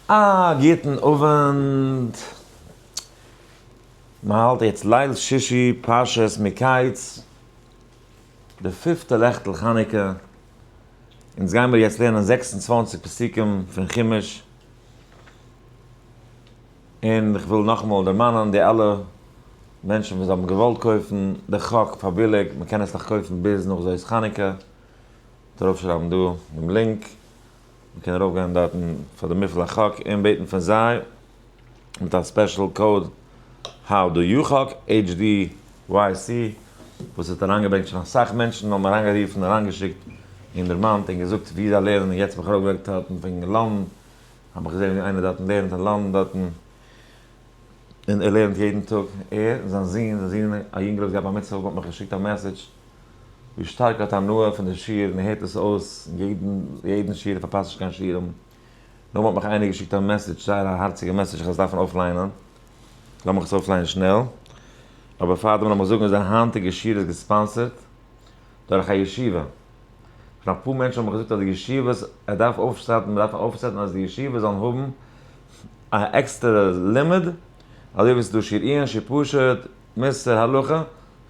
א גוטן אווענט, מען האלט יעצט ליל שישי פרשת מקץ, די פיפטע לעכטל חנוכה, אונז גיימיר יעצט לערנען 26 פסוקים פון חומש, און איך וויל נאכאמאל דערמאנען די אלע מענטשן וואס האבן געוואלט קויפן די חק פאר ביליג, מען קען עס נאך קויפן ביז נאך זאת חנוכה, ארויפשרייבן דא דעם link. מ'קען ארויפגיין דארטן פאר די מפעל החק און בעטן פון זיי מיט א special code How do you חק, HDYC, וואס האט אריינגעברענגט שוין אסאך מענטשן האבן אריינגערופן אריינגעשיקט און דערמאנט און געזאגט ווי זיי לערנען און יעצט האב איך ארויפגעלייגט דארטן וועגן לאנדן האב איך געזען ווי איינער דארטן לערנט אין לאנדן דארטן און ער לערנט יעדן טאג ער און זיין זון, זיין זון א יונגעלע וואס גייט בר מצוה האט מיך געשיקט א message ווי שטארק ער האט הנאה פון די שיעור און ער הערט עס אויס יעדן יעדן שיעור ער פארפאסט נישט קיין שיעורים. נאכדעם האט מיך איינער געשיקט א message זייער א הארציגע message איך וועל עס דארפן אויפליינען, לאמיך עס אויפליינען שנעל, אבער פארדעם לאמיך זאגן אז די היינטיגע שיעור איז גע sponsor ט דורך א ישיבה, שוין אפאר מענטשן האבן מיך געזאגט אז די ישיבות ער דארף אויפ set ן מען דארף אויפ set ן אז די ישיבות זאלן האבן א עקסטערע לימוד אזוי ווי עס איז דא שיעור עיון שיעור פשוט מוסר הלכה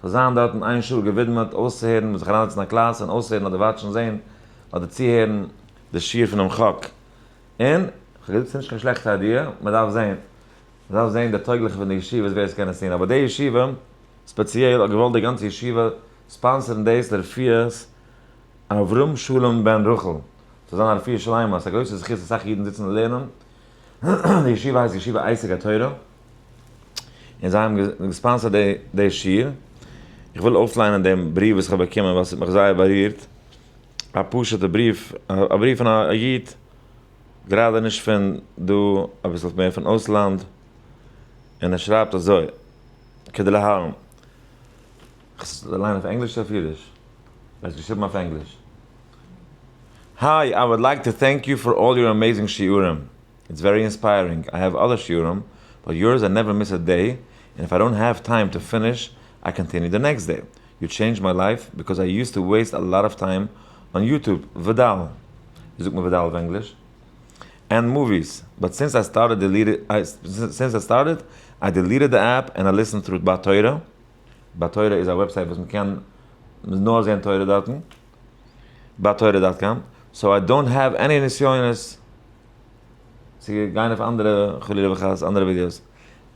זאל זיין דארטן איין שעה געווידמעט אויסצוהערן, מ'זאל זיך אריינזעצן אין א קלאס און אויסהערן אדער watch ן זען אדער צוהערן די שיעור פונעם חק. און כ'האב געזאגט ס'איז נישט קיין שלעכטע idea, מ'דארף זען, מ'דארף זען די טויגליכע פון די ישיבות ווער עס קען עס טון, אבער די ישיבה ספעציעל האט געוואלט די גאנצע ישיבה sponsor ן דאס לרפואת אברהם שלום בן רחל, ס'זאל זיין א רפואה שלימה, ס'איז א גרויסע זכות אסאך אידן זיצן און לערנען, די ישיבה הייסט ישיבה עסק התורה. און זיי האבן גע sponsor ט די שיעור. איך וויל אויפליינען דעם בריוו וואס איך האב באקומען ווייל ס'האט מיך זייער בארירט. א פשוט'ע בריוו, א בריוו פון א איד, גראדע נישט פון דא, אביסל מער פון אויסלאנד, און ער שרייבט אזוי, כדלהלן. כ'זאל ליינען אויף ענגליש אדער אויף אידיש? ער האט געשריבן אויף ענגליש. Hi, I would like to thank you for all your amazing שיעורים. It's very inspiring, I have other שיעורים but yours I never miss a day, and if I don't have time to finish I continue the next day, you changed my life because I used to waste a lot of time on YouTube ודל, ווי זאגט מען ודל אויף ענגליש? and movies, but since I started deleted since I started I deleted the app and I listen through בת תורה, בת תורה איז א website וואס מ'קען נאר זען תורה דארטן, בת תורה dot com, so I don't have any נסיונות צו גיין אויף אנדערע חלילה וחס אנדערע ווידיאוס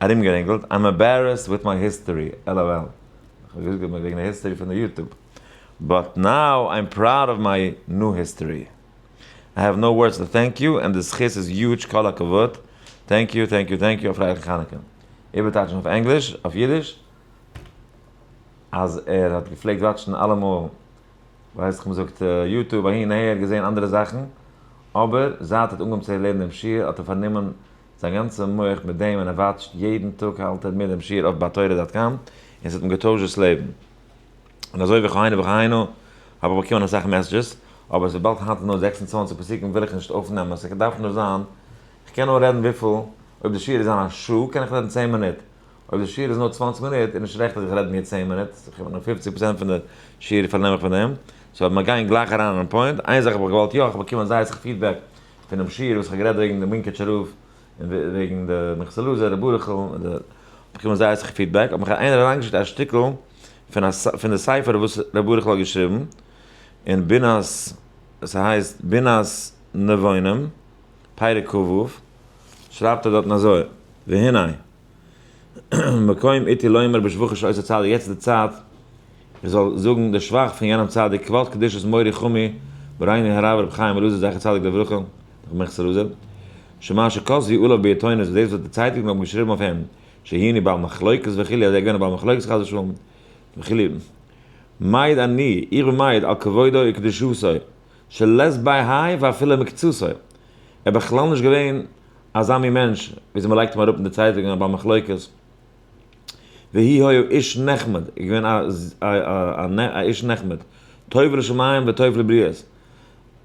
ארומגערינגלט, I'm embarrassed with my history, LOL. איך האב געזאגט וועגן די history פון די YouTube. But now I'm proud of my new history. I have no words to thank you and די זכות איז huge כל הכבוד. Thank you thank you thank you א פרייליכן חנוכה. איבערטייטשן אויף ענגליש, אויף אידיש, אז ער האט געפלעגט watch ן אלעמאל ווייס איך מ'זאגט YouTube אהין אהער געזען אנדערע זאכן, אבער זייט ער האט אנגעהויבן צו לערנען דעם שיעור האט ער פארנומען זיין גאנצע מח מיט דעם און ער watch ט יעדן טאג האלט ער מיט דעם שיעור אויף בתורה dot com און ס'האט אים געטוישט דאס לעבן. און אזוי וכהנה וכהנה האב איך באקומען אסאך messages, אבער וויבאלד היינט איז נאר 26 פסוקים וויל איך נישט אויפנעמען, ס'דארף נאר זיין, כ'קען נאר רעדן וויפיל, אויב די שיעור איז זיין א שעה קען איך רעדן 10 מינוט, אויב די שיעור איז נאר 20 מינוט איז נישט רעכט אז איך רעד מיר 10 מינוט, איך האב נאר 50% פון די שיעור פארנעם איך פון דעם, so מיר גייען גלייך אריין אין point. איין זאך האב איך געוואלט יא, איך האב באקומען זייער אסאך feedback פונעם שיעור וואס איך האב גערעדט וועגן די מונקאטשער רב און וועגן די מנחת אלעזר, ר' ברוכ'ל, און די, באקומען זייער אסאך feedback, האט מיך איינער אריינגעשיקט א שטיקל פון א פון די ספר וואס ר' ברוכ'ל האט געשריבן אין בינת, ס'הייסט בינת נבונים, פרק כ"ו, שרייבט ער דארטן אזוי, והנה. מקום איתי לומר בשבחו של אותו צדיק, יעצט איז די צייט איך זאל זאגן די שבח פון יענעם צדיק, כבוד קדושת מורי חמי מורינו הרב רבי חיים אלעזר זכר צדיק לברכה, דער מנחת אלעזר, שמה שכתבו עליו בעיתונות, דאס וואס די צייטונגען האבן געשריבן אויף אים, שהינו בעל מחלוקת וכו', אז ער איז געווען א בעל מחלוקת חס ושלום וכו', מעיד אני, איך בין מעיד על כבודו וקדושתו, שלית ביה האי ואפילו מקצתו, ער איז בכלל נישט געווען אזא מין מענטש וויאזוי מען לייגט אים אראפ אין די צייטונגען א בעל מחלוקת, והוא היה איש נחמד, איז געווען א איש נחמד, טוב לשמים וטוב לבריות,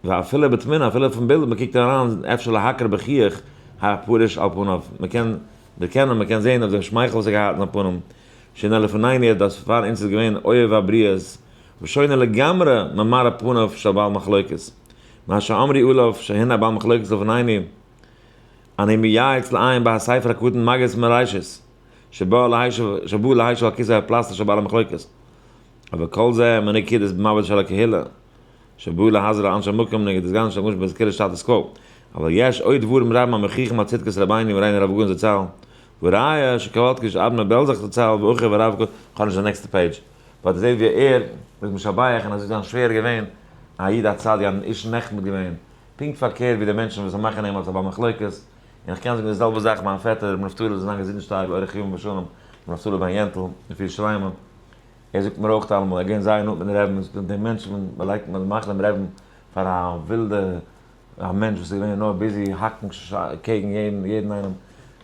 ואפילו בתמונה, אפילו אויפן בילד, מען קוקט אריין, אפשר להכיר בחיוך הפרוש על פניו, מען קען דערקענען, מען קען זען אויף דעם שמייכל וואס ער האט געהאט אין פנים, שהנה לפנינו, דאס פאר אונז איז געווען אוהב הבריות, ושונה לגמרי ממראה פניו של בעל מחלוקת, מה שאמרו עליו שהנה בעל מחלוקת לפנינו. אני מייעץ לעיין בהספר הקטן מגית מראשית, שבא להישב שבא להישב על כיסא הפלסטר של בעל המחלוקת. אבל כל זה מנקודת במבט של הקהילה, שבא להזהיר אנשי מקום נגד סגן של גוש בזכיר שטאטוס קוו. אבל יש עוד דברים רבים המוכיחים על צדקת רבינו וריינו רב גון זצ"ל, וראיה שכבוד כשאדמו"ר בעלזא זצ"ל ואחיו הרב כ'האב נישט די נעקסטע page, but זעהט ווי ער איז משבח און אזוי זיין שווער געווען א איד א צדיק אן איש נחמד געווען, פונקט פארקערט ווי די מענטשן וואס מאכן אים אלס א בעל מחלוקת, און איך קען זאגן די זעלבע זאך מיין פעטער ר' נפתלי זאל זיין געזונט און שטארק לאורך ימים ושנים, ר' נפתלי בן יענטל, רפואה שלימה, ער זאגט מיר אויך אלעמאל, ער איז געווען זייער נאנט מיטן רעבין, זאגט ער די מענטשן וואס לייגט מען מאכט דעם רעבין פאר א ווילדע א מענטש וואס איז געווען נאר busy האקן קעגן יעדן יעדן איינעם,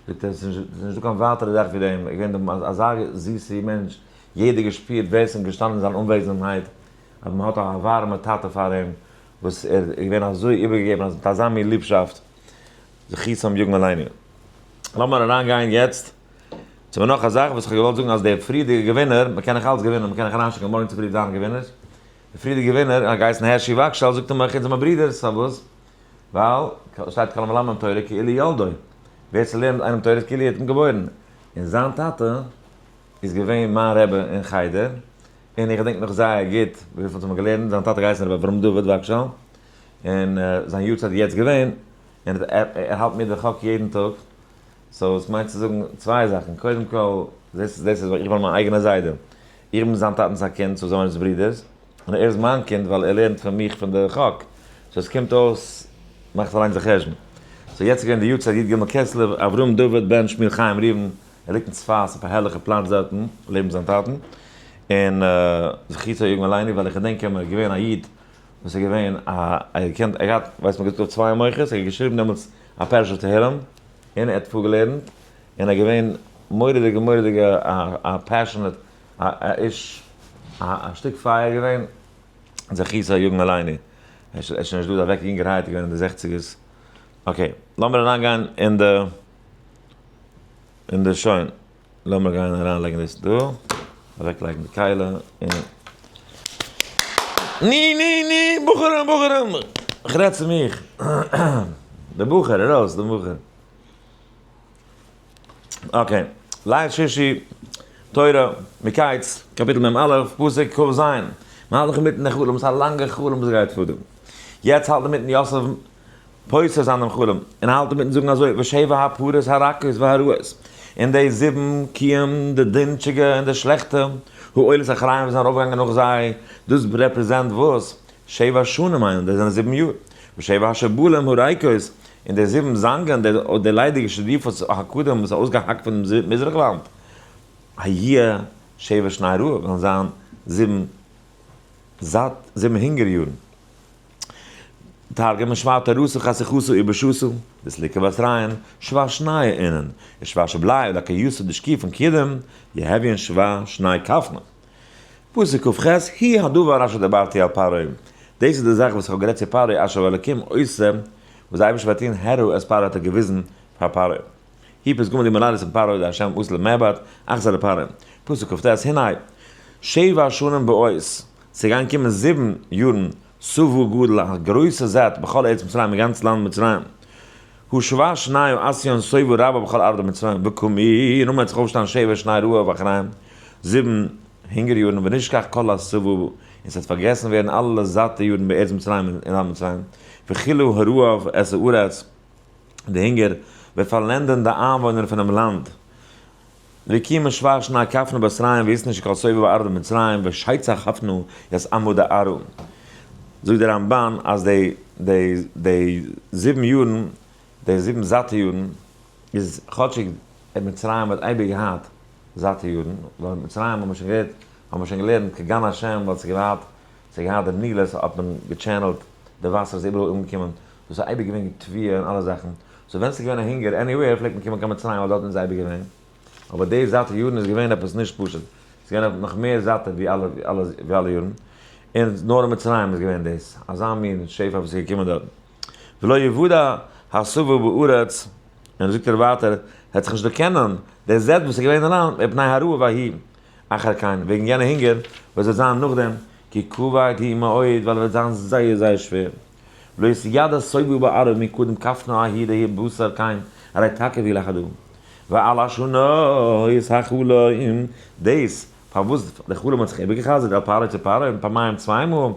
זאגט ער ס'איז נישטא קיין ווייטערע זאך ווי דעם, ער איז געווען אזא זיסע מענטש, יעדער געשפירט ווער ס'איז געשטאנען אין זיין אנוועזנהייט אז מ'האט א ווארעמע טאטע פאר אים, וואס ער איז געווען אזוי איבערגעגעבן אז מיט אזא מין ליבשאפט, זכותם יגן עלינו. לאמיר אריינגיין יעצט צו נאך א זאך וואס איך האב געוואלט זאגן אז דער פריערדיגער געווינער, מ'קען נאך אלץ געווינען, מ'קען נאך אריינשיקן מארגן צופרי זיינע געווינערס, דער פריערדיגער געווינער האט געהייסן הערשי וואגשאל, זאגט ער מיך אונז זעמער ברידערס, פארוואס? ווייל שטייט כל המלמד תורה כאילו ילדו, ווער ס'לערנט איינעם תורה איז כאילו ער האט אים געבוירן, און זיין טאטע איז געווען מיין רבי אין חדר, און איך געדענק נאך זייער גוט וויפיל אונז האבן געלערנט, זיין טאטע האט געהייסן רבי אברהם דוד וואגשאל, און זיין יארצייט איז יעצט געווען, און ער האלט מיר די חק יעדן טאג, so עס מיינט צו זאגן צוויי זאכן, קודם כל, דאס איז ווייל איך בין מיין אייגענע זיידע, איך בין זיין טאטנ'ס א קינד, so זעמיר אונז ברידערס, און ער איז מיין קינד ווייל ער לערנט פון מיך פון די חק, so עס קומט אויס, מאכט אליינס די חשבון. so יעצט איז געווען די יארצייט י ג כסלו, אברהם דוד בן שמואל חיים ראובן, ער ליגט אין צפת אויף א הערליכע פלאץ דארטן, לעבן זיין טאטן, און זכותו יגן עלינו, ווייל איך געדענק אים, ער איז געווען א איד וואס איז געווען א, ער האט געקענט, ער האט געהאט, ווייסט מען געזאגט אויף צוויי מוחות, ער האט געשריבן דעמאלטס א פירוש אויף תהלים, און ער האט פארגעלערנט, און ער איז געווען מורא'דיגע מורא'דיגע א passionate א איש, א שטיק פייער געווען, זכותו יגן עלינו, ער איז שוין נישט דא, אוועק יונגערהייט, געווען אין די זעכציגערס, okay, לאמיר אריינגיין אין די, אין די שוין, לאמיר גיין אריינלייגן דאס דא, אוועקלייגן די כלי, און. ני ני ני, בחורים בחורים, איך רעד צו מיך, די בחור, ארויס די בחור. okay, ליל שישי, תורה, מקץ, קאפיטל מ א, פסוק כ ז. מען האלט נאך אינמיטן די חלום, ס'איז א לאנגע חלום וואס גייט פאר דא. יעצט האלט אינמיטן יוסף פותר זיין דעם חלום, און האלט אינמיטן זאגן אזוי, ושבע הפרות הרכות והרעות, און די זיבן קיען, די דינטשיגע און די שלעכטע, העולות אחריהם וואס זענען ארויפגעגאנגען נאך זיי, דאס represent וואס? שבע שנים הן, דאס זענען זיבן יאר. ושבע השבלים הריקות, און די זיבן זאנגען, די ליידיגע שדיפות העקודים וואס איז אויסגעהאקט פון דעם מזרח וואנט, יהיו שבע שני רעב, וועלן זיין זיבן זאט, זיבן הונגער יארן. תרגום שבע תורתא חשוכתא ובישתא, דסליקא בתריין, שבע שני אינון, ושבע שבליא דעקיותא דשקיפין קדם, יהויין שבע שני כפנא. פסוק כ ח, הוא הדבר אשר דברתי אל פרעה, דאס איז די זאך וואס איך האב גערעדט צו פרעה אשר האלקים עושה, וואס די אייבערשטער וועט טון, הראה את פרעה האט ער געוויזן פאר פרעה. הוא פתגמא די מלאדות פון פרעה די ה' עשה למבט, אחזה לפרעה. פסוק כ ט, הנה, שבע שנים באות, ס'גייען קומען זיבן יארן שובע גדול א גרויסע זעט בכל ארץ מצרים אין גאנץ לאנד מצרים. הושבה שניו אסיון שובע רבה בכל ארדו מצרים וקומי און אמן וועט זיך אויפשטיין שבע שני רעב אחריהם זיבן הונגער יארן ונשכח כל השובע און ס'וועט פארגעסן ווערן אלע זאטע יארן בארץ מצרים אין לאנד מצרים וכילו הרעב את הארץ די הונגער וועט פארלענדען די איינוואוינער פונעם לאנד. וקימו שבע שני כפנו בתריהם ויתנו שכל שובע בארדו מצרים ושצע כפנו יתאמו דארעא. זאגט דער רמבן אז די די די זיבן יארן די זיבן זאטע יארן איז כאטשיג מצרים האט אייביג געהאט זאטע יארן ווייל מצרים האבן מיר שוין גערעדט האבן מיר שוין געלערנט כגן השם ווייל ס'איז געהאט ס'איז געהאט די נילוס האט מען גע channel ט די וואסער איז איבעראל אנגעקומען דאס איז אייביג געווען תבואה און אלע זאכן, so ווען ס'איז געווען א הונגער anywhere פלעגט מען קומען קיין מצרים ווייל דארטן איז אייביג געווען, אבער די זאטע יארן איז געווען עפעס נישט פשוט, ס'איז געווען נאך מער זאטע ווי אלע ווי אלע יארן, און נאר אין מצרים איז געווען דאס, אזא מין שפע וואס איז געקומען דארטן. ולא יוודע השבע בארץ, און זאגט ער ווייטער, ס'וועט זיך נישט דערקענען דער זעט וואס איז געווען אין לאנד מפני הרעב ההוא אחר כן, וועגן יענע הונגער וואס וועט זיין נאכדעם, כי כבד הוא מאוד, ווייל עס וועט זיין זייער זייער שווער. לא יתידע שובע בארעא מקדם כפנא ההיא דהיא בשר כן. הרי תקיף היא לחדא. ועל השנה איז החלום, דאס פארוואס די חלום האט זיך איבערגעחזרט אל פרעה צו פרעה פעמיים צוויי מאל,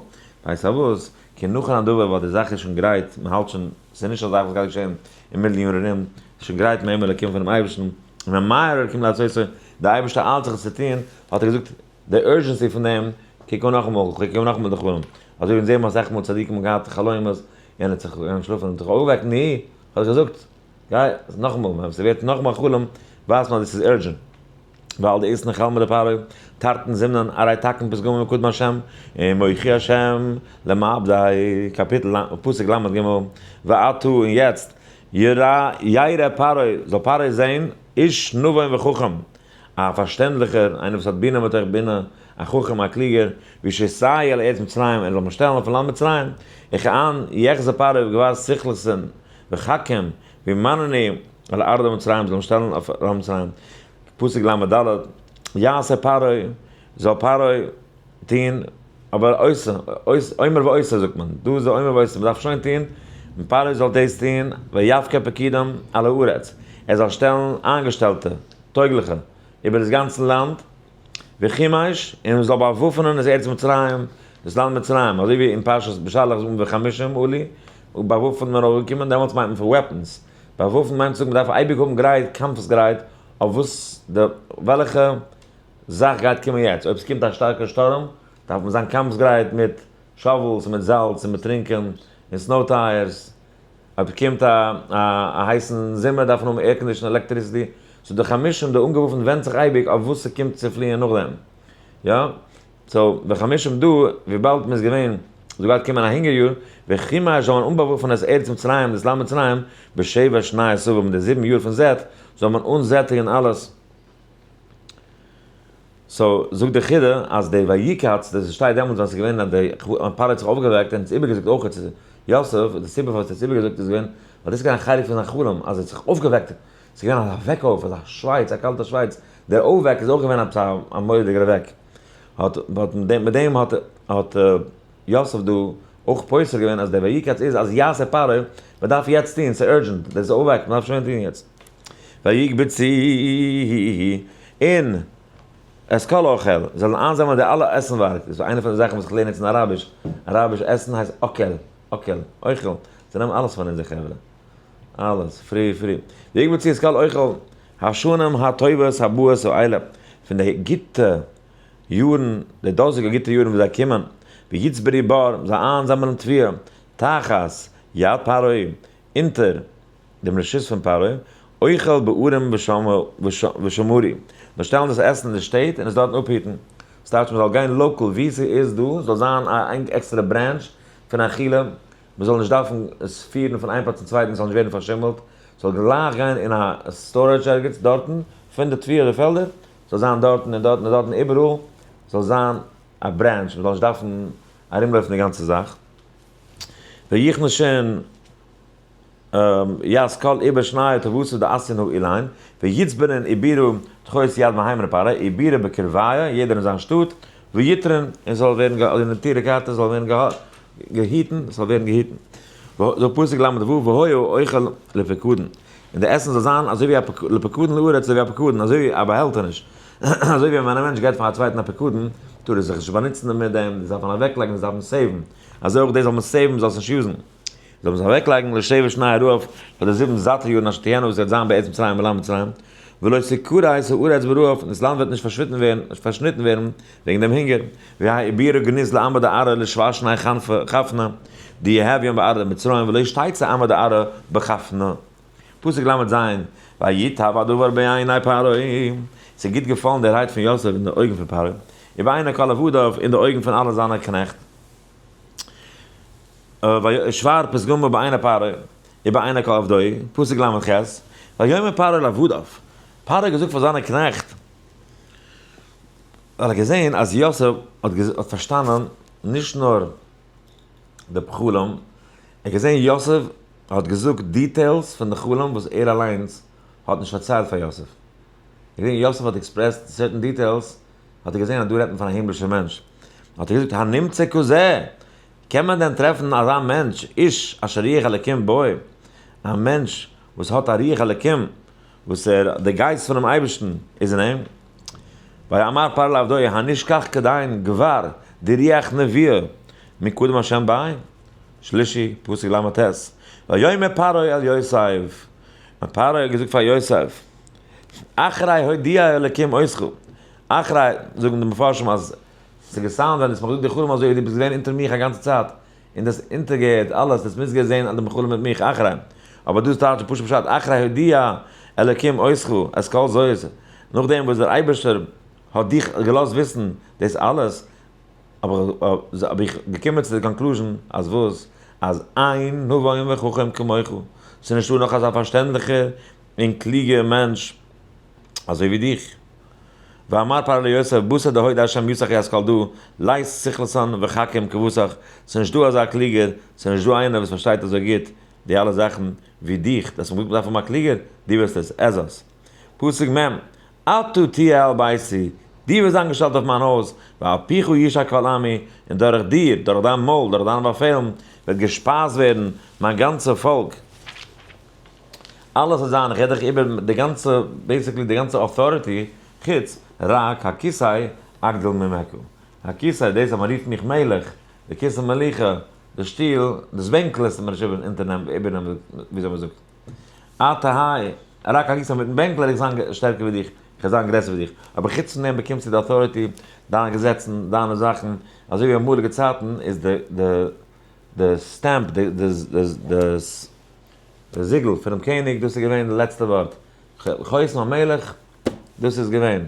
ווייסט פארוואס? כי נכון הדבר ווייל די זאך איז שוין גרייט, מען האלט שוין, ס'איז נישט א זאך וואס גייט געשען אין מיטל יאר ארום, ס'איז שוין גרייט מעם אלקים פונעם אייבערשטן, וממהר אלקים לעשותו, די אייבערשטער איילט זיך עס צו טון, האט ער געזאגט די urgency פון דעם, קוק אן נאכאמאל, קוק אן נאכאמאל די חלום, אזוי ווי אונז זעהן אסאך מאל צדיקים האבן געהאט חלומות, יענער האט זיך געגאנגען שלאפן און זיך אויפגעוועקט, נו, האט ער געזאגט, גיי, נאכאמאל, ווען ס'ווערט נאכאמאל א חלום, ווייסט מען אז דאס איז urgent. ווייל די איסן חלמא דפרעה, תרתין זימנין, ארי תקין פתגמא מקדם השם, ומוחי השם למעבדי, קאפיטל פסוק ל' ג', ועתה און יעצט, ירא ירא פרעה, זאל פרעה זען, איש נבון וחכם, א פארשטענדליכער, איינער וואס האט בינה מתוך בינה, א חכם א קלוגער, וישסהו על ארץ מצרים, ער זאל אים שטעלן אויפן לאנד מצרים, וכאן יחזה פרעה בגבר סכלתין וחכים, וימנני על ארדע מצרים, זאל אים שטעלן אויף לאנד מצרים. פסוק ל' ד', יעשה פרעה, זאל פרעה טוהן, אבער עושה, אומר ועושה זאגט מען, דא איז די אומר ועושה, מען דארף שוין טוהן, און פרעה זאל דאס טוהן, ויפקד פקידים על הארץ, ער זאל שטעלן איינגעשטעלטע, טויגליכע, איבער דאס גאנצן לאנד, וחימש, און מען זאל באוואפענען את ארץ מצרים, דאס לאנד מצרים, אזוי ווי אין פרשת בשלח זאגט מען וחמושים עלו, באוואפענט מען ארויפגעקומען, דעמאלטס מיינט מען פון weapons, באוואפנט מיינט צו זאגן מ'דארף אייביג האבן גרייט, קאמפס גרייט, אויף וואס די, וועלכע זאך גייט קומען יעצט, אויב ס'קומט א שטארקע שטורם, דארף מען זיין קאמפס גרייט מיט shovels און מיט זאלץ און מיט טרינקען און snow tires, אויב קומט א א הייסן זומער דארף מען האבן air condition electricity, so די חמושים די אנגעוואפנט ווענדט זיך אייביג אויף וואס ס'קומט צו פליען נאכדעם, יא? so וחמושים דא, וויבאלד מ'איז געווען, דא גייט קומען א הונגער יאר, וחימש זאל מען אנבאוואפענען את ארץ מצרים, דאס לאנד מצרים, בשבע שני השבע, מיט די זיבן יאר פון זעט, זאל מען אנזעטיגן אלעס. so זאגט די חידא אז די ויקץ, דאס שטייט דעמאלטס ווען ס'איז געווען אז די פרעה האט זיך אויפגעוועקט און עס איבערגעזאגט אויך צו יוסף, די סיבה פארוואס ער האט עס איבערגעזאגט איז געווען ווייל דאס איז געווען א חלק פון זיין חלום, אז ער האט זיך אויפגעוועקט, ס'איז געווען אזא וועק אויף, אזא שווייס, א קאלטע שווייס, דער אויפוועק איז אויך געווען עפעס א מורא'דיגער וועק. האט האט מיט דעם האט האט יוסף דא אויך פותר געווען אז דער ויקץ איז אז יעשה פרעה, מען דארף יעצט טון, ס'איז urgent, דאס איז אויפוועק, מען דארף שוין טון יעצט. ויקבצו און את כל האוכל, זאלן איינזאמלען די אלע עסנווארג, דאס איז איינע פון די זאכן וואס איך לערן יעצט אין אראביש, אראביש עסן הייסט אכל, אכל, אוכל, זיי נעמען אלעס פון אונזער חברה. אלעס, free free. ויקבצו את כל אוכל השנים הטובות הבאות האלה, פון די גוטע יארן, די דאזיגע גוטע יארן וואס זיי קומען, ויצברו בר, זיי איינזאמלען תבואה, תחת יד פרעה, אונטער דעם רשות פון פרעה, אוכל בערים ושמרו, זיי שטעלן דאס עסן אין די שטעט און עס דארטן אפהיטן, ס'טייטש מ'זאל גיין local וואו ס'איז דא, זאל זיין א עקסטערע branch פון אכילה, מען זאל נישט דארפן עס פירן פון איין פלאץ צום צווייטן, עס זאל נישט ווערן פארשימלט, ס'זאל גלייך גיין אין א storage ערגעץ דארטן, פון די תבואה אדער פעלדער, זאל זיין דארטן און דארטן און דארטן איבעראל, זאל זיין א branch, מען זאל נישט דארפן ארומלויפן די גאנצע זאך. ויכנישון ית כל עיבור שני טבותא דאתין האילין, ויצברון עיבורא תחות יד מהימנא פרעה, עיבורא בקרביא, יעדער אין זיין שטאט, ויטרון, און ס'זאל ווערן גע, אדער נטורי קרתא זאל ווערן גע, געהיטן, ס'זאל ווערן געהיטן. זאגט פסוק ל' ו', והיה האוכל לפקדון, און די עסן זאל זיין אזוי ווי א פק, לפקדון לארץ, אזוי ווי א פקדון, אזוי ווי א באהעלטעניש. אזוי ווי ווען א מענטש געבט פאר א צווייטן א פקדון, טאר ער זיך נישט באנוצן מיט דעם, דאס דארף מען אוועקלייגן, דאס דארף מען save ן. אזוי אויך דאס זאל מען save ן, מ'זאל עס נישט use ן. זאל מען זיך אוועקלייגן לשבע שני הרעב פאר די זיבן זאטע יארן אשר תהיינה וואס וועט זיין בארץ מצרים ולאנד מצרים, ולא תכרת הארץ ברעב, און דאס לאנד וועט נישט פארשוויטן ווערן, פארשניטן ווערן, וועגן דעם הונגער, ויהי עיבורא גניז לעמא דארעא לשבע שני חפנא דיהויין בארעא דמצרים ולא ישתיצא עמא דארעא בחפנא. פסוק ל' ז', וייטב הדבר בעיני פרעה, ס'איז גוט געפאלן די רייד פון יוסף אין די אויגן פון פרעה, ובעיני כל עבדיו, אין די אויגן פון אלע זיינע קנעכט. וישר פתגמא בעיני פרעה ובעיני כל עבדו, פסוק ל' ח', ויאמר פרעה לעבדיו, פרעה האט געזאגט פאר זיינע קנעכט, ווייל ער האט געזען אז יוסף האט פארשטאנען נישט נאר די חלום, ער האט געזען יוסף האט געזאגט details פון די חלום וואס ער אליינס האט נישט פארציילט פאר יוסף, ער האט געזען יוסף האט expressed certain details, האט ער געזען אז דא רעדט מען פון א הימלישער מענטש, האט ער געזאגט, הנמצא כזה, קען מען דען טרעפן אזא מענטש, איש אשר רוח אלקים בו, א מענטש וואס האט א רוח אלקים, וואס ער, דער גייסט פונעם אייבערשטן איז אין אים. ויאמר פרעה לעבדו הנשכח כדין גבר די רוח נביאה מקדם השם ביי, שלישי, פסוק ל"ט, ויאמר פרעה אל יוסף, און פרעה האט געזאגט פאר יוסף, אחרי הודיע אלקים אותך, אחרי, זאגן די מפרשים אז ס'איז געסאונד ווען דו האסט מיר געזאגט די חלום אזוי ווי דו ביסט געווען אונטער מיך א גאנצע צייט, און דו האסט אונטערגעהערט אלעס, דו האסט מיטגעזען דעם חלום מיט מיך, אחרי. אבער דא איז טייטש פשוט פשט, אחרי הודיע אלקים אותך את כל זאת, נאכדעם וואס דער אייבערשטער האט דיך געלאזט וויסן דאס אלעס, האב איך געקומען צו די conclusion אז וואס? אז אין נבון וחכם כמוך, ס'איז נישטא נאך אזא פארשטענדליכער און קלוגער מענטש אזוי ווי דיך. ואמר פרעה ליוסף בתר דהודי השם יתך ית כל דא לית סכלתן וחכים כוותך, ס'איז נישטא אזא קלוגער, ס'איז נישטא איינער וואס פארשטייט אזוי גוט די אלע זאכן ווי דיך, דאס האט מען געזאגט מ'דארף האבן א קלוגער, דו ביסט עס, עז. פסוק מ', אתה תהיה על ביתי, דו וועסט זיין געשטעלט אויף מיין הויז, ועל פיך ישק כל עמי, און דורך דיר, דורך דיין מויל, דורך דיינע באפעלן, וועט געשפייזט ווערן מיין גאנצע פאלק. אלעס וועט זיין, איך רעד דיך איבער די גאנצע, basically די גאנצע authority, חוץ רק הכסא אגדיל ממך. הכסא, דאס אז מען רופט מיך מלך, די כסא מלוכה, די שטול, דאס בענקל וועסטו מיר נישט איבערנעמען, וויאזוי מען זאגט. אתה היי, רק הכסא מיטן בענקל וועל איך זיין שטערקער ווי דיך, איך וועל זיין גרעסער ווי דיך. אבער חוץ פון דעם באקומסטו די authority, דיינע געזעצן, דיינע זאכן, אזוי ווי אמאליגע צייטן איז די די די stamp, די די די זיגל פונעם קעניג, דאס איז געווען די לעצטע ווארט. חותם המלך, דאס איז געווען.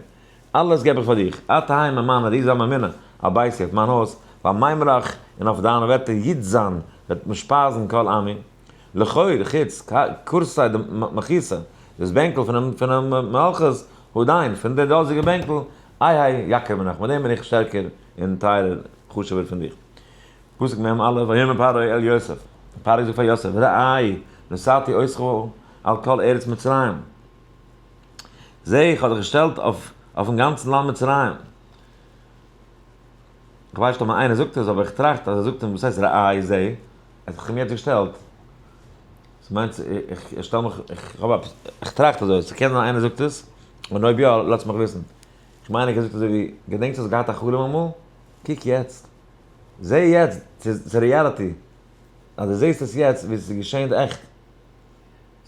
אלעס געב איך פאר דיך. אתה היי ממנה, דו זיי ממונה, על ביתי, אויף מיין הויז, ועל מימרך, און אויף דיינע ווערטער יתזן, וועט מען שפייזן כל עמי. לכאו', חוץ, כורסי דמלכותא, דאס בענקל פונעם מלכות, הדין, פון דער דאזיגער בענקל, איי היי יקר מינך, מיט דעם בין איך שטערקער און טייערער, חשוב'ער פון דיך. פסוק מ א, ויאמר פרעה אל יוסף, פרעה זאגט פאר יוסף, ראה, נתתי אותך על כל ארץ מצרים, זע, איך האב דיך געשטעלט אויפן גאנצן לאנד מצרים. איך ווייס נישט אויב איינער זאגט עס, אבער איך טראכט אז ער זאגט אים, וואס הייסט ראה, זע? ער האט זיך אים יעצט געשטעלט. ס'מיינט, איך שטעל מיך, איך האב עפעס, איך טראכט אזוי, ס'קען זיין איינער זאגט עס, און אויב יא, לאזט מיך וויסן. איך מיין ער האט געזאגט אזוי ווי, געדענקסט האסט געהאט א חלום אמאל? קוק יעצט. זע יעצט, ס'איז reality. אז דו זעסט עס יעצט ווי ס'איז געשען עכט.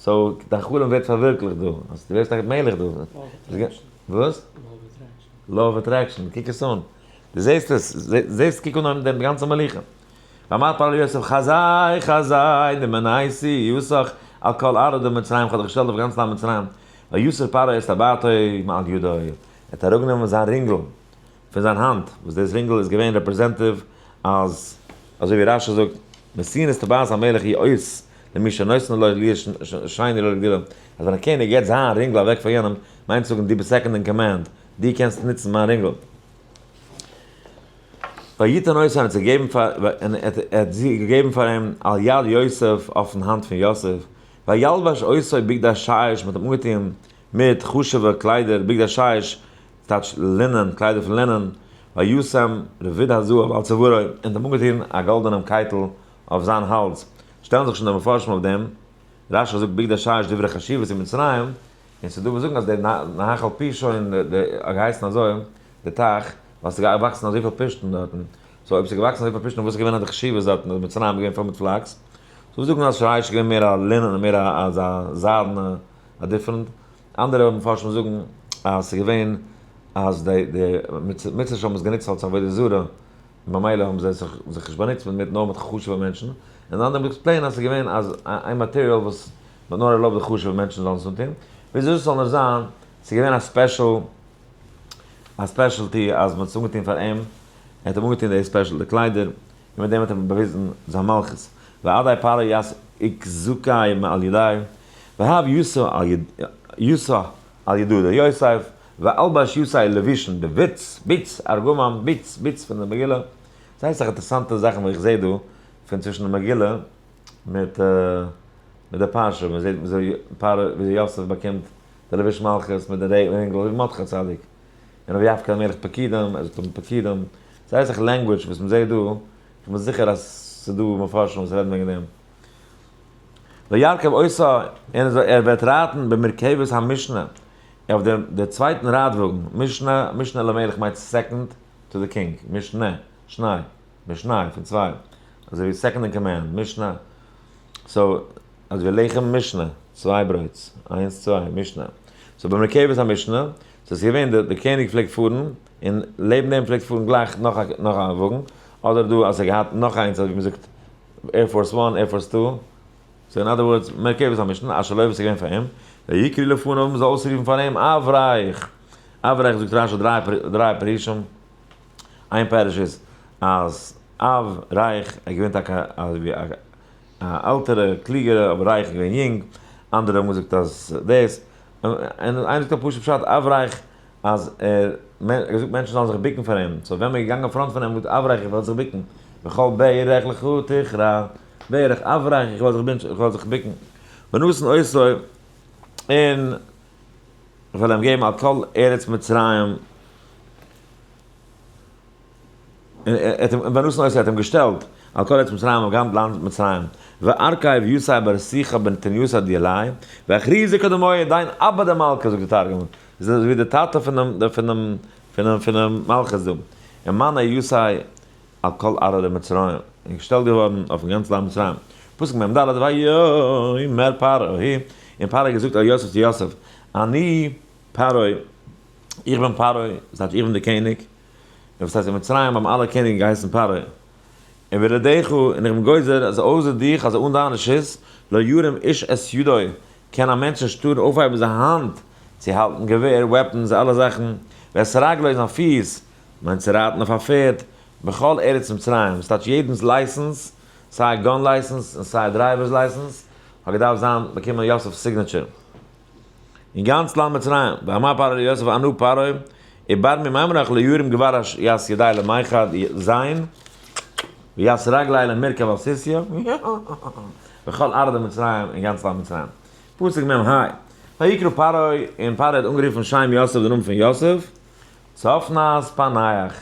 so דיין חלום ווערט פארווירקליכט דא. אז דו ווערסט א מלך דא. וואס? Law of attraction. קוק עס אן. דו זעסט עס. זעסט, קוק אן דעם גאנצע מלוכה. ואמר פרעה ליוסף חזי חזי דמניתי אותך על כל ארעא דמצרים, כ'האב דיך געשטעלט אויף גאנץ לאנד מצרים. ויסר פרעה את טבעתו מעל ידו. ער האט אראפגענומען זיין רינגל פון זיין האנט, וואס דאס רינגל איז געווען representative אז, אזוי ווי רשי זאגט, נתינת טבעת המלך היא אות למי שנותנה לו להיות שני לו לגדולה, אז ווען א קעניג געבט זיין רינגל אוועק פאר יענעם, מיינט צו זאגן דו ביסט second in command, דו קענסט נוצן מיין רינגל. ויתן אותה און האט זי געגעבן פאר, און ער האט זי געגעבן פאר אים על יד יוסף אויפן האנט פון יוסף, וילבש אותו בגדי שיש, מען האט אים אנגעטון מיט חשוב'ע קליידער, בגדי שיש, טייטש לינען, קליידער פון לינען, וישם רביד הזהב על צווארו, און האט אים אנגעטון א גאלדענעם קייטל אויף זיין האלז. שטעלן זיך שוין די מפרשים אויף דעם, רשי זאגט בגדי שיש דברי חשיבות אין מצרים, און ס'איז דא וואס זאגן אז דער נחל פישון האט געהייסן אזוי, די טייך, ווייל ס'איז געוואקסן אזויפיל פשתן דארטן. so אויב ס'איז געוואקסן אזויפיל פשתן וואס איז געווען די חשיבות דארטן אז מצרים איז געווען פול מיט flax? so זאגן אז שיש איז געווען מער א לינען און מער אזא זיידענע, א different. אנדערע מפרשים זאגן אז ס'איז געווען אז די די מצרים האבן עס גענוצט אלס עבודה זרה, ממילא האבן זיי זיך זיך נישט באנוצט מיט נאר מיט חשוב'ע מענטשן, און אנדערע האבן explained אז ס'איז געווען אז איין material וואס מ'האט נאר ערלויבט די חשוב'ע מענטשן זאלן עס אנטון, וויאזוי עס זאל נאר זיין, ס'איז געווען א special א specialty אז מ'האט עס אנגעטון פאר אים, ער האט אים אנגעטון די special די קליידער, און מיט דעם האט ער באוויזן זיין מלכות, ועדי פרעה יס אכזקי מעל ידי, והב יוסא על יוסא על ידו יוסף, ואלבש יוסי לבישן די וויץ, ביץ, ארגמן, ביץ, ביץ פון די מגילה, זייער אסאך אינטערעסאנטע זאכן וואס איך זעה דא, פון צווישן די מגילה מיט מיט די פרשה, מען זעט וויאזוי פרעה וויאזוי יוסף באקומט די לבוש מלכות מיט די רינגל, ווי מרדכי הצדיק, און ויפקד המלך פקידים, ער זאגט אים פקידים, זייער אסאך language וואס מען זעט דא, איך בין זיכער אז ס'דא מפרשים וואס רעדן וועגן דעם. וירכב אותה, און ער וועט רייטן במרכבת המשנה, אויף דעם דער צווייטן רייטוואגן, משנה, משנה למלך מיינט second to the king, משנה, שניי, משנה, פון צוויי, אזוי ווי second in command, משנה, so, אזוי ווי לחם משנה, צוויי ברויטס, איינס צוויי, משנה. so במרכבת המשנה, so עס איז געווען, דער קעניג פלעגט פארן, און לעבן דעם פלעגט פארן גלייך נאך א וואגן, אדער דא אז ער געהאט נאך איינס, אזוי ווי מען זאגט, Air Force One, Air Force Two, so in other words, מרכבת המשנה, אשר לו וואס איז געווען פאר אים, ויקראו לפניו, מען זאל אויסרופן פאר אים, אברך! אברך זאגט רשי דריי פירושים, איין פירוש איז אז אב רייך, ער איז געווען טאקע אזוי ווי א עלטערע, קלוגערע, אבער רייך איז געווען יונג, אנדערע האבן געזאגט אז דאס, און איינער זאגט א פשוט פשט, אברך אז ער האט געזאגט מענטשן זאלן זיך בוקן פאר אים, so ווען מען איז געגאנגען אין front פון אים געזאגט אברך איך וועל זיך בוקן, וכל ברך לך תכרע, ברך אברך איך וועל זיך בענטשן איך וועל זיך בוקן, ונתן אותו און איך וועל אים געבן על כל ארץ מצרים, און ונתן אותו האט אים געשטעלט על כל ארץ מצרים אויף גאנץ לאנד מצרים, וארכיב יתיה ברתיך בנתיניתא דילי, ואכריזו קדמוי דין אבא דמלכא זאגט די תרגום, איז אזוי ווי די טאטע פונעם פונעם פונעם פונעם מלכות דא, ומנה יתיה על כל ארעא דמצרים, און געשטעלט געווארן אויפן גאנץ לאנד מצרים. פסוק מ ד, ויאמר פרעה, און פרעה האט געזאגט אל יוסף צו יוסף, אני פרעה, איך בין פרעה, דאס הייסט איך בין דער קעניג, און וואס הייסט אין מצרים האבן אלע קעניגן געהייסן פרעה, און בלעדיך, און איך בין גוזר אז אויסער דיך, אז אן דיין רשות, לא ירים איש את ידו, קען א מענטש נישט טארן אויפהייבן זיין האנט צו האלטן געווער, weapons, אלע זאכן, ואת רגלו זיין פיס, מיינט צו רייטן אויף א פערד, בכל ארץ מצרים, ס'טייטש יעדנס license, סיי gun license און סיי driver's license, האט געדארפט זיין באקומען יוסף'ס signature. אין גאנץ לאנד מצרים, ואמר פרעה ליוסף אנא פרעה, ובר ממימרך לא ירים גבר ית ידי למיחד זין, וית רגלי למרכב על סוסיא, בכל ארדא מצרים, אין גאנץ לאנד מצרים. פסוק מ ה, ויקרא פרעה, און פרעה האט אנגערופן שם יוסף די נאמען פון יוסף, צפנת פענח.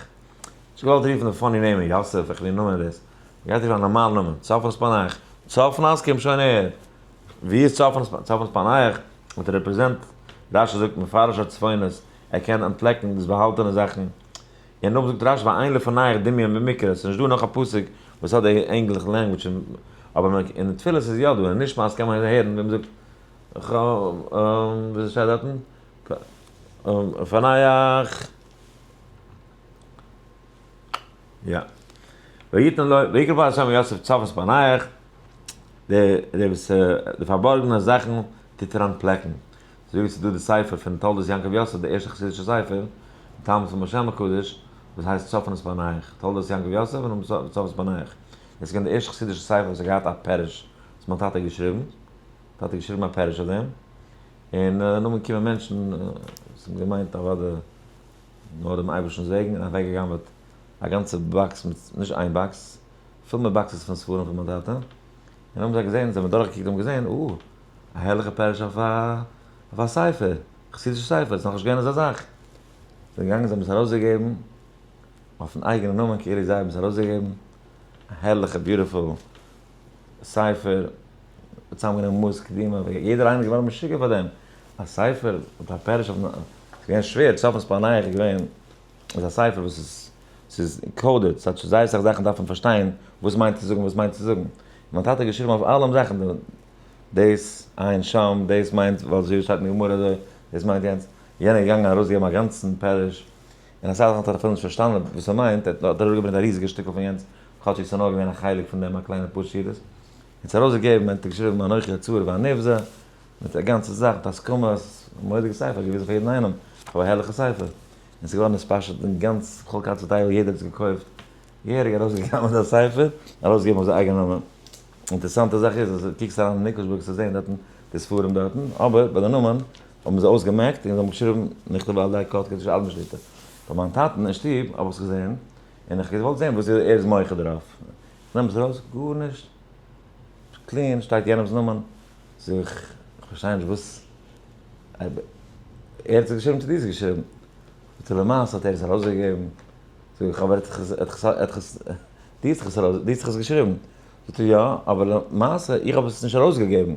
נישט געוואלט רופן די funny נעמען יוסף, איך ווי נאמען איז דאס? גייט רופן א נארמאלן נאמען, צפנת פענח. צפנת קום שוין אהער. ווי איז צפנת צפנת פענח? האט ער represent, רשי זאגט מפרש הצפונות, ער קען אנטפלעקן דאס באהאלטענע זאכן. און נאך זאגט רשי ואין לפניך דמיון במקרא, ס'איז נישט דא נאך א פסוק וואס האט די ענגלישע language, אבער אין די תפילות איז יא דא, אין נשמת קען מען הערן ווי מ'זאגט וויאזוי שטייט דארטן? פענח. יא. ויתן לו, ויקרא פרעה שם יוסף צפנת פענח, די די וואס די פארבארגענע זאכן טוט ער אנטפלעקן. אזוי ווי ס'איז דא די ספר פון תולדות יעקב יוסף, די ערשטע חסידישע ספר, תלמיד פון בעל שם הקדוש, וואס הייסט צפנת פענח, תולדות יעקב יוסף און צפנת פענח. דאס איז געווען די ערשטע חסידישע ספר וואס האט געהאט א פירוש, וואס מיין טאטע האט געשריבן. טאטע האט געשריבן א פירוש אויף דעם. און נאכדעם קומען מענטשן וואס האבן געמיינט אוודאי נאר דעם אייבערשטנ'ס וועגן און אוועקגע'גנב'עט א גאנצע box מיט, נישט איין box, פול מיט boxes פון ספרים פון מיין טאטע, און האבן זיי געזען, זיי האבן דורכגעקוקט און געזען, אה, א הערליכע פירוש אויף א, אויף א ספר, חסידישע ספר, ס'איז נאכנישט געווען אזא זאך. זיי זענען געגאנגען, זיי האבן עס ארויסגעגעבן אויפן אייגענעם נאמען, כאילו זיי האבן עס ארויסגעגעבן, א הערליכע beautiful ספר, צוזאמגענומען מעות קדימה, יעדער איינער איז געווארן משוגע פאר דעם, א ספר מיט א פירוש אויפן, ס'איז געווען שווער, צפנת פענח איז געווען, איז א ספר וואס איז, ס'איז coded, ס'האט זייער אסאך זאכן דארף מען פארשטיין וואס מיינט צו זאגן וואס מיינט צו זאגן, מיין טאטע האט געשריבן אויף אלעם זאכן, דאס עיין שם, דאס מיינט ווייל אזוי שטייט אין גמרא אזוי, דאס מיינט יענץ, יענער איז געגאנגען ארויסגעגעבן א גאנצן פירוש, און אסאך זאכן האט ער אפילו נישט פארשטאנען וואס ס'מיינט, ער האט אראפגעברענגט א ריזיגע שטיקל פון יענץ, כאטשיג ס'איז נאר געווען א חלק פון דעם א קליינע פאר שורות, און עס ארויסגעגעבן און האט געשריבן אנכי הצעיר והנבזה, מיט א גאנצע זאך מיט הסכמות, א מורא'דיגע ספר, געוויזן פאר יעדן איינעם, כ'האב א הערליכע ספר, און ס'איז געווארן נתפשט אין גאנץ כל קצווי תבל, יעדער האט עס געקויפט, געהעריג ארויסגעגעבן אזא ספר, ארויסגעגעבן אויף זיין אייגענע נאמען. אינטערעסאנטע זאך איז אז קוקסט אריין אין ניקלשבורג וועסטו זען דארטן די ספרים דארטן, אבער ביי די נאמען האבן זיי אויסגעמעקט און זיי האבן געשריבן נכתב על ידי כ"ק אדמו"ר שליט"א. ביי מיין טאטן אין שטוב האב איך עס געזען, און איך האב געוואלט זען וואס ער איז מוחה דערויף. איך נעם עס ארויס, גארנישט, clean, שטייט יענעמ'ס נאמען. זאג איך, איך פארשטיי נישט וואס, ער האט עס געשריבן צו דו האסט עס געשריבן? זאגט ער למעשה האט ער עס ארויסגעגעבן. זאג איך, אבער ער האט עס, דו האסט עס ארויס, דו האסט עס געשריבן. זאגט ער יא, אבער למעשה איך האב עס נישט ארויסגעגעבן, ער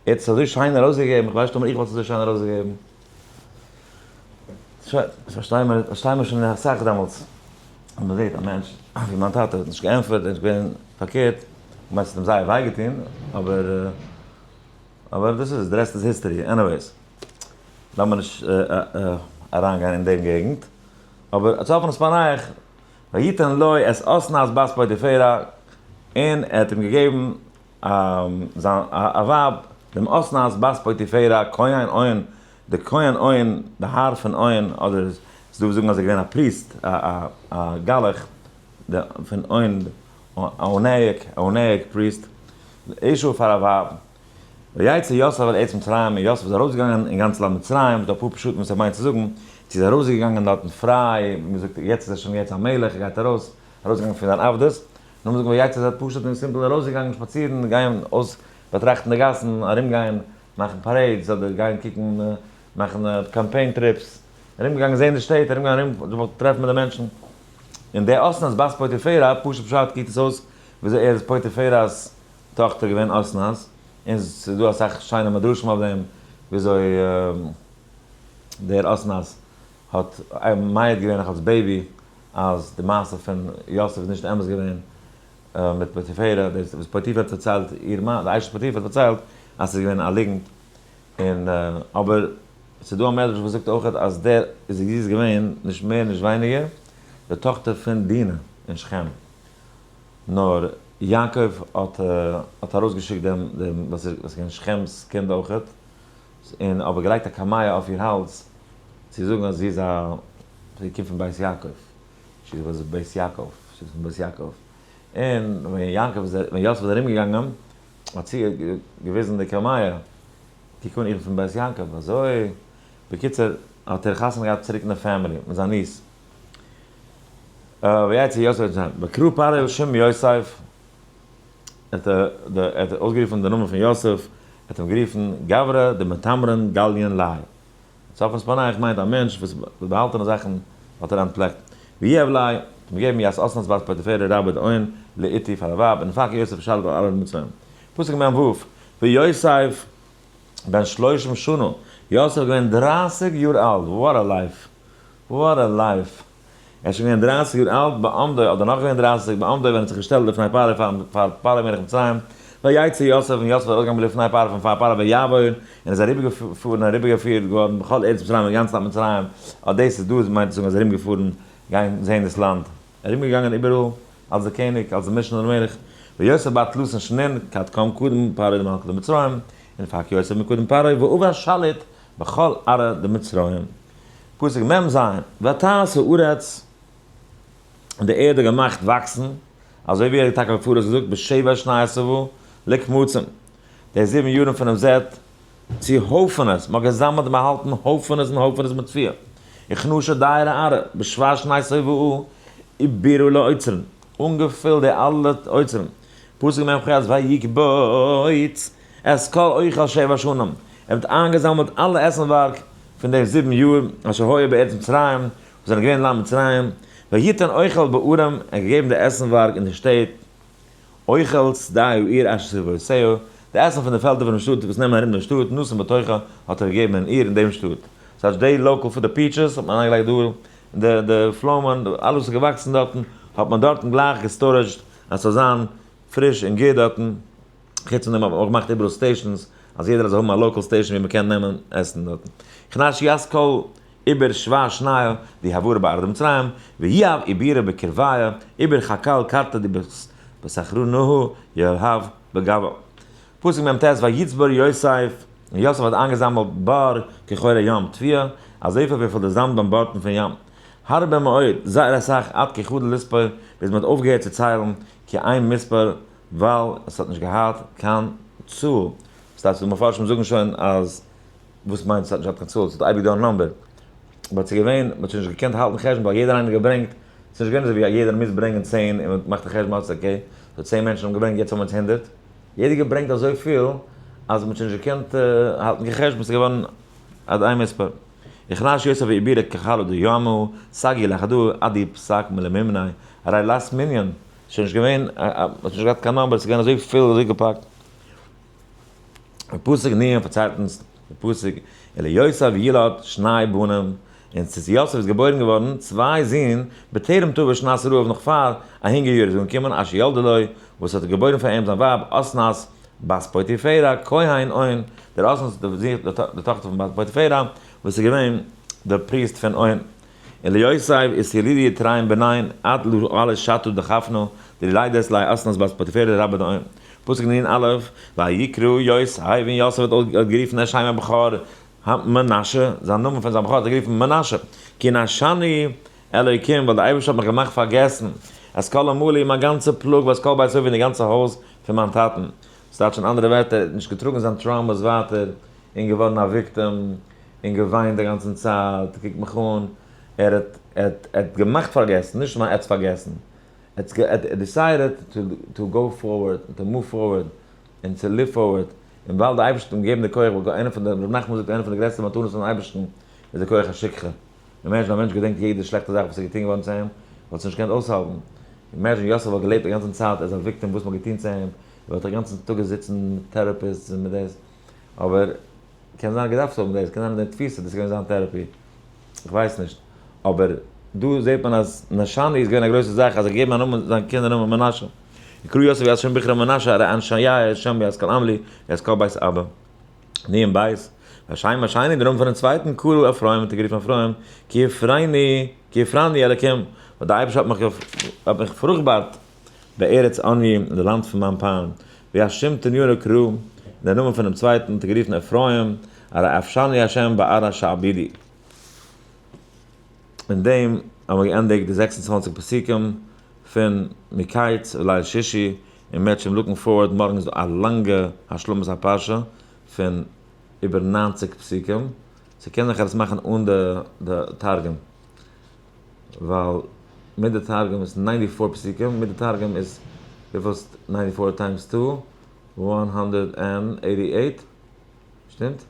האט עס אזוי שיין ארויסגעגעבן, איך ווייס נישט אויב איך וואלט עס אזוי שיין ארויסגעגעבן. שוין, פארשטיי מיר, פארשטיי מיר שוין אסאך דעמאלטס. און מען זעט א מענטש ווי מיין טאטע האט נישט געענטפערט, ער איז געווען פארקערט, כ'מיין ס'האט אים זייער וויי געטון, אבער אבער דאס איז, the rest is history, anyways. לאמיר נישט אריינגיין אין דעם געגנט. אבער צפנת פענח, ויתן לו את אסנת בת פוטיפרע, און ער האט אים געגעבן זיין א ווייב, דעם אסנת בת פוטיפרע, כהן און, די כהן און, די האר פון און, אדער ס'איז דא וואס זאגן אז ער איז געווען א priest, א גלח, פון און, אונאיק, אונאיק priest, לאשה פאר א ווייב. ויצא יוסף אל ארץ מצרים, און יוסף איז ארויסגעגאנגען אין גאנץ לאנד מצרים, ס'דא אפאר פשטים וואס ער מיינט צו זאגן, צו איז ארויסגעגאנגען דארטן פריי, ווי מ'זאגט יעצט איז ער שוין יעצט א מלך, ער גייט ארויס, ארויסגעגאנגען פון זיין עבדות, נאר מ'זאגט ויצא איז ער פשוט און simple ארויסגעגאנגען שפאצירן, גיין אויס באטראכטן די גאסן, ארומגיין, מאכן parades, אדער גיין קוקן, מאכן campaign trips, ארומגעגאנגען זען די שטעט, ארומגיין ארום, זיך טרעפן מיט די מענטשן. און די אסנת בת פוטיפרע, פשוט פשט קוקט עס אויס וויאזוי ער איז פוטיפרע'ס טאכטער געווען אסנת, און ס'איז דא אסאך שיינע מדרשים אויף דעם וויאזוי דער אסנת האט מעיד געווען נאך אלס baby אז די מעשה פון יוסף איז נישט אמת געווען מיט פוטיפרע, דאס וואס פוטיפר האט פארציילט איר מאן, די אשת פוטיפר האט פארציילט אז ס'איז געווען א ליגנט, און אבער ס'איז דא א מדרש וואס זאגט אויך אז דער איז זי איז געווען נישט מער נישט ווייניגער די טאכטער פון דינה אין שכם. נאר יעקב האט האט ארויסגעשיקט דעם דעם וואס איז געווען שכם'ס קינד אויכעט, און אבער געלייגט א קמיע אויף איר האלז צו זאגן אז זי איז א זי קומט פון בית יעקב, she was בית יעקב, זי איז פון בית יעקב, און ווען יעקב איז ווען יוסף איז ארום געגאנגען האט זי געוויזן די קמיע, קוק אן איך בין פון בית יעקב, אזוי, בקיצור האט ער חתונה געהאט צוריק אין די family מיט זיין niece. ויצא יוסף את ויקרא פרעה אל שם יוסף, ער האט אויסגערופן די נאמען פון יוסף, ער האט אים גערופן גברא דמטמרן גליין ליה. צפנת פענח מיינט א מענטש וואס באהאלטענע זאכן האט ער אנטפלעקט. ויהב ליה, האט אים געגעבן ית אסנת בת פוטיפרע רבה דאון לאתי פאר א ווייב, ונפק יוסף שליט על ארעא דמצרים. פסוק מ ו, ויוסף בן שלושים שנה, יוסף איז געווען דרייסיג יאר אלט, what a life! What a life! ער איז שוין געווען דרייסיג יאר אלט בעמדו, אדער נאך געווען דרייסיג בעמדו ווען ער האט זיך געשטעלט לפני פרעה פאר פאר פרעה מלך מצרים, ויצא יוסף און יוסף איז ארויסגעגאנגען מלפני פרעה פון פאר פרעה ויעבור און איז אריבערגעפארן אריבערגעפירט געווארן בכל ארץ מצרים אין גאנץ לאנד מצרים, אט דאס איז דא מיינט צו זאגן אז ארומגעפארן גיין זען דאס לאנד, ארומגעגאנגען איבעראל אלס דער קעניג אלס דער משנה למלך, ויוסף בר תלתין שנין כד קם קדם פרעה דמלכא דמצרים, ונפק יוסף מקדם פרעה ועבר שליט בכל ארעא דמצרים. פסוק מ ז, ותעש הארץ, און די ערד האט געמאכט וואקסן, אזוי ווי ער האט טאקע פאראויס געזאגט בשבע שני השבע לקמצים, די זיבן יארן פונעם זעט, צו הויפענעס, מען האט געזאמלט און באהאלטן הויפענעס און הויפענעס מיט תבואה, וכנשר דיירי ארעא, בשבע שני שובעה עיבורו לאוצרין, אנגעפילט די אלע אוצרים, פסוק מ ח, ויקבוץ את כל אוכל שבע שנים, ער האט איינגעזאמלט אלע עסנווארג פון די זיבן יאר אשר היה בארץ מצרים, וואס זענען געווען אין לאנד מצרים, ויתן אוכל בערים, ער האט געגעבן די עסנווארג אין די שטעט, אוכל שדה העיר אשר סביבותיה, די עסן פון די פעלדער פונעם שטאט וואס נעמען ארום דעם שטאט, נתן בתוכה, האט ער געגעבן אין איר אין דעם שטאט. ס'הייסט די local food, די peaches האט מען אריינגעלייגט דא, די די פלוימען, אלעס וואס איז געוואקסן דארטן, האט מען דארטן גלייך גע storage ט אז ס'זאל זיין פריש און גוט דארטן. חוץ פון דעם האט מען אויך געמאכט איבעראל stations, אז יעדער זאל האבן א local station ווי מען קען נעמען עסן דארטן. כנש ית כל עיבור שבע שניא די העברה בארעא דמצרים, ויהב עיבורא בקרביא, עיבור חקל קרתא די בסחרנהא יהב בגוא. פסוק מ ט ויצבור יוסף, און יוסף האט איינגעזאמלט בר כחול הים תבואה, אזויפיל וויפיל די זאמד ביים בארטן פון ים. הרבה מאוד, זייער אסאך, עד כי חדל לספור, ביז מען האט אויפגעהערט צו ציילן, כי אין מספר, ווייל עס האט נישט געהאט קיין צאל. ס'טייטש די מפרשים זאגן שוין אז וואס מיינט עס האט נישט געהאט קיין צאל? ס'איז אייביג דא א number. But ס'איז געווען, מ'האט שוין נישט געקענט האלטן חשבון ווייל יעדער איינער האט געברענגט, ס'איז נישט געווען אזוי ווי יעדער מוז ברענגען צען און מ'מאכט א חשבון אז okay, so צען מענטשן האבן געברענגט יעצט האבן מיר אונז הונדערט. יעדער האט געברענגט אזויפיל אז מ'האט שוין נישט געקענט האלטן קיין חשבון, ס'איז געווארן עד אין מספר. הכנש יוסף עיבורא כחלא דימא, סגי לחדא עדי פסק מלמימני, הרי לית מנין. שוין נישט געווען, מ'האט נישט געהאט קיין number, ס'איז געווען אזוי פיל, אזוי געפאקט. די פסוק נ' פארציילט אונז די פסוק, וליוסף ילד שני בנים, און צו יוסף איז געבוירן געווארן צוויי זין, בטרם תבוא שנת רעב נאך פאר א הונגער יאר איז אנגעקומען, אשר ילדה לו, וואס האט געבוירן פאר אים זיין ווייב אסנת בת פוטיפרע, כהן און, דער אסנת די טאכטער פון בת פוטיפרע, וואס איז געווען דער priest פון און. וליוסף איז ילידי יתריים בנין עד לא עלה שתו דחפנו, דלידת לי אסנת בת פוטיפרע רבה דאון. פסוק נ א, ויקרא יוסף, און יוסף האט גערופן את שם הבכור מנשה, זיין נאמען פון זיין בכור האט ער גערופן מנשה, כי נשני אלוקים, ווייל דער אייבערשטער האט מיך געמאכט פארגעסן, את כל עמלי, מיין גאנצע פלאג, ואת כל בית אבי, און די גאנצע הויז פון מיין טאטן. דאס טייטש אין אנדערע ווערטער, ער האט נישט געטראגן זיין traumas ווייטער, און געווארן א victim, און געוויינט די גאנצן צייט, קוק מיך אן, ער האט, ער האט, ער האט געמאכט פארגעסן, נישט מיין ער האט פארגעסן, ער האט decided to go forward, to move forward, און to live forward, און ווייל די אייבערשטער האט אים געגעבן די כח, ווייל איינער פון די, ר' נחמן זאגט איינע פון די גרעסטע מתנות פונעם אייבערשטן איז די כח השכחה, imagine א מענטש געדענקט יעדע שלעכטע זאך וואס איז געטון געווארן צו אים, וואלט עס נישט געקענט אויסהאלטן, imagine יוסף וואלט געלעבט די גאנצן צייט ער איז א victim וואס מען האט געטון צו אים, ער וואלט די גאנצן טאג געזיצן מיט therapists און מיט דאס, אבער קען זיין ער האט געדארפט האבן דאס, קען זיין אין די תפיסה דאס איז געווען זיין therapy, איך ווייס נישט, אבער דא זעט מען אז נשני איז געווען א גרויסע זאך אז ער האט געגעבן א נאמען זיין קינד א נאמען מנשה, יקרא יוסף את שם בכרו מנשה הרי נשני השם ואת כל עמלי ואת כל בית אבא. נ בית, והשם השני די נאמען פונעם צווייטן קרא אפרים האט ער גערופן אפרים, כי הפרני כי הפרני אלקים, ווייל דער אייבערשטער האט מיך האט מיך פרוכבארט בארץ עניי אין די לאנד פון מיין פיין, והשם תניאנו קרא, און דער נאמען פונעם צווייטן האט ער גערופן אפרים, הרי אפשני השם בארץ שעבידי. אין דעם האבן מיר געענדיגט די 26 פסוקים פון מקץ ליל שישי, און מערטשעם looking forward, מארגן איז דא א לאנגע השלמת הפרשה פון איבער 90 פסוקים, ס'קען זיך עס מאכן אן די תרגום, ווייל מיט די תרגום איז 94 פסוקים, מיט די תרגום איז וויפיל איז 94 times 2? 188, שטימט?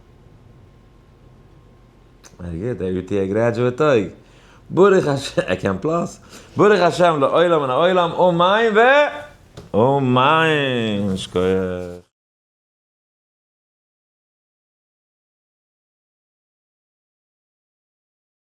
Very good, דער UTA graduate טויג. ברוך השם, ער קען plus. ברוך השם לעולם ולעולם, אמן ו... אמן! שכוח.